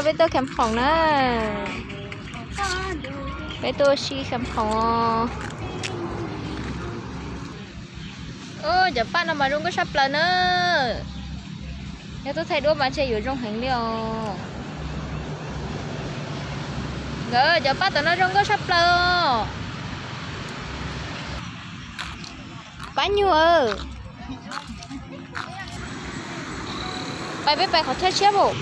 Peb tuaj Kham Khoom na. Peb tuaj ua si Kham Khoom. Cov paj no mas zoo nkauj tshaj plaws na. Yog tuaj thaij duab mas ntshe yuav zoo heev li os. Nkawd cov paj tom no zoo nkauj tshaj plaws os. Pab nyuag, pais peb pais qhov chaw tshiab pam.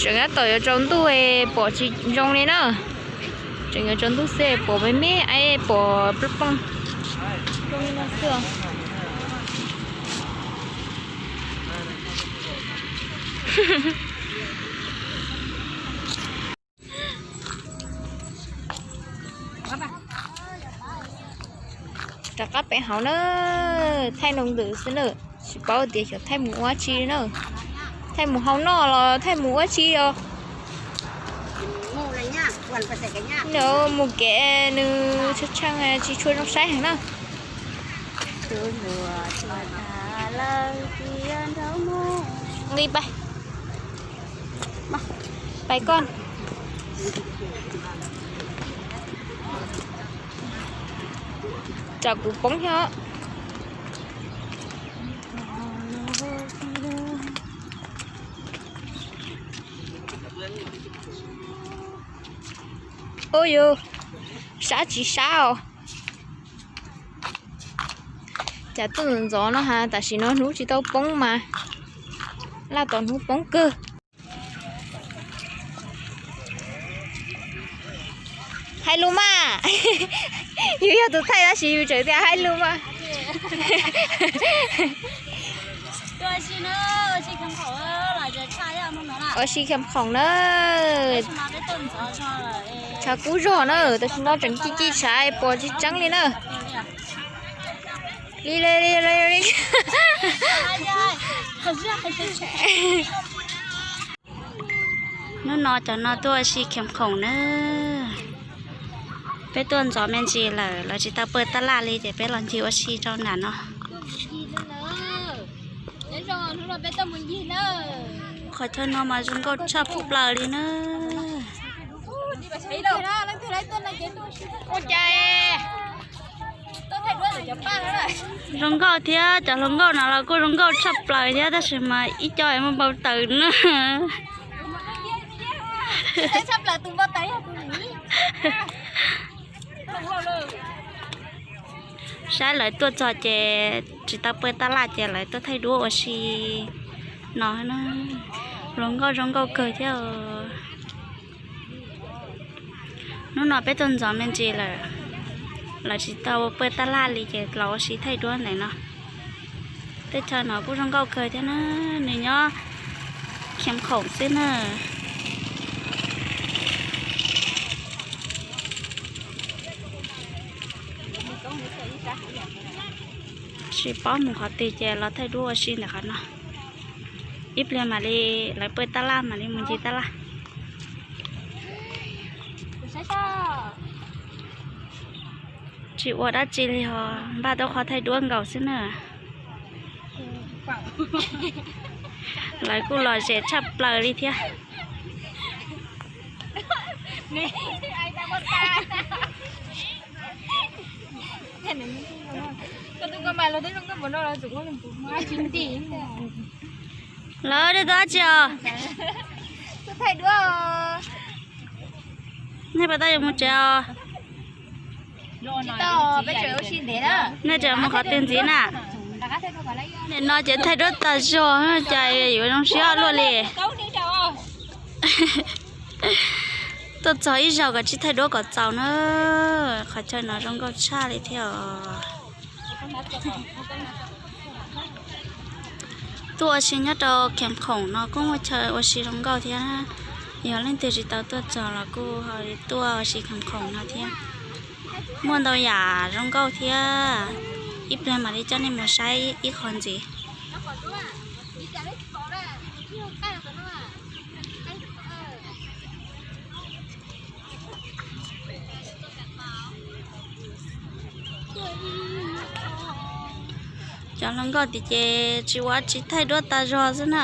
Tseem tab tom yuav tsaus ntuj pom tsis zoo li na. Tseem yuav tsaus ntuj xwb pom me me es pom plooj plooj. Rov qab pem hauv na, thaij noo ntws xwb na, tsis paub tias xyov thaij mus ua tsi na. Thaij mus hau noj los thaij mus ua tsi os. Nws mus kev nws tsheej tsheej tsis tshua zoo saib heev na. Nqis pais, pais koj. Tsam kuv poob thiab. Ua yus sab tsis sab os. Cas tuaj ntxov ntxov no ha, tam sim no hnub tsis tau poob mas laj tom hnub poob kawg. Hais lus mas. Yus yog tus thaij tab sis yus tseem tias hais lus mas. Ua si Kham Khoom na. Tshav kub zog na, tam sim no tseem ci ci tshav pom tsis tseeb li na. Li li li li. Hnub no cov no tuaj ua si Kham Khoom na. Peb tuaj ntxov me ntsis lawm, lawv tsis tau pw taj laj li ces peb los ncig ua si rau nram no. Qhov chaw no mas zoo nkauj tshaj plaws li na. Zoo nkauj thiab, cov hluas nkauj no los kuj zoo nkauj tshaj plaws thiab tab sis mas ib co es muaj npau taws na. Saib lawv tuaj txog ces tsis tau pw taj laj ces lawv tuaj thaij duab ua si no na. Hluas nkauj zoo nkauj kawg thiab. Hnub no peb tuaj ntxov me ntsis lawm, lawv tsis tau pw taj laj li ces los ua si thaij duab ntawm no. Teb chaws no kuj zoo nkauj kawg thiab na, nws nyob Kham Khoom xwb na. Tsis paub mus qhov twg ces los thaij duab ua si ntawm qhov no. Ib pliag mam li lawv pw taj laj mam li mus ncig taj laj. Tsis ua dab tsi li ho, npaj tau qhov thaij duab nkaus xwb na. Lawv kuj lom zem tshaj plaws li thiab. Lawv dej tua dab tsi os? Nej puas tau yuav mus tsev os? Nej tseem mus qhov twg ntxiv na? Nim no ces thaij duab tag zog cas yuav zoo siab luaj li. Tuaj txog ib zaug kom tsis thaij duab kom txaus na. Qhov chaw no zoo nkauj tshaj li thiab os. Tuaj ua si nyob rau Kham Khoom no kuj muaj chaw ua si zoo nkauj thiab. Yog leej twg tsis tau tuaj txog los kuj ho tuaj ua si Kham Khoom no thiab. Muaj ntau yam zoo nkauj thiab. Ib pliag mam li coj nej mus saib ib qho ntxiv. Cov hluas nkauj tim ces tsis ua tsis thaij duab tag zog xwb na.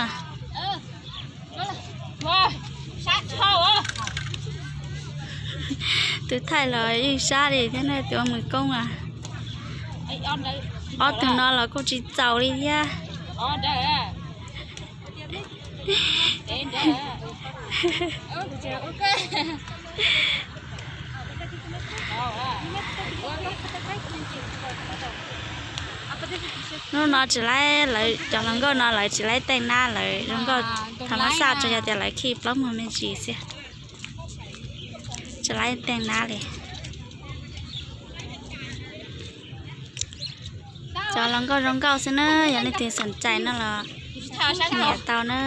Tus thaij los yeej sab li thiab na, tus ua mus koob a. Ob tug no los kuj tsis txaus li thiab. Hnub no tsis laib, lawv cov hluas nkauj no lawv tsis laib teej nab, lawv zoo nkauj tham mas xaj tso, yog tias lawv khij plaub muag me ntsis xwb. Tsis laib teej nab li. Cov hluas nkauj zoo nkauj xwb na, yog leej twg xom cai no los nias tau na.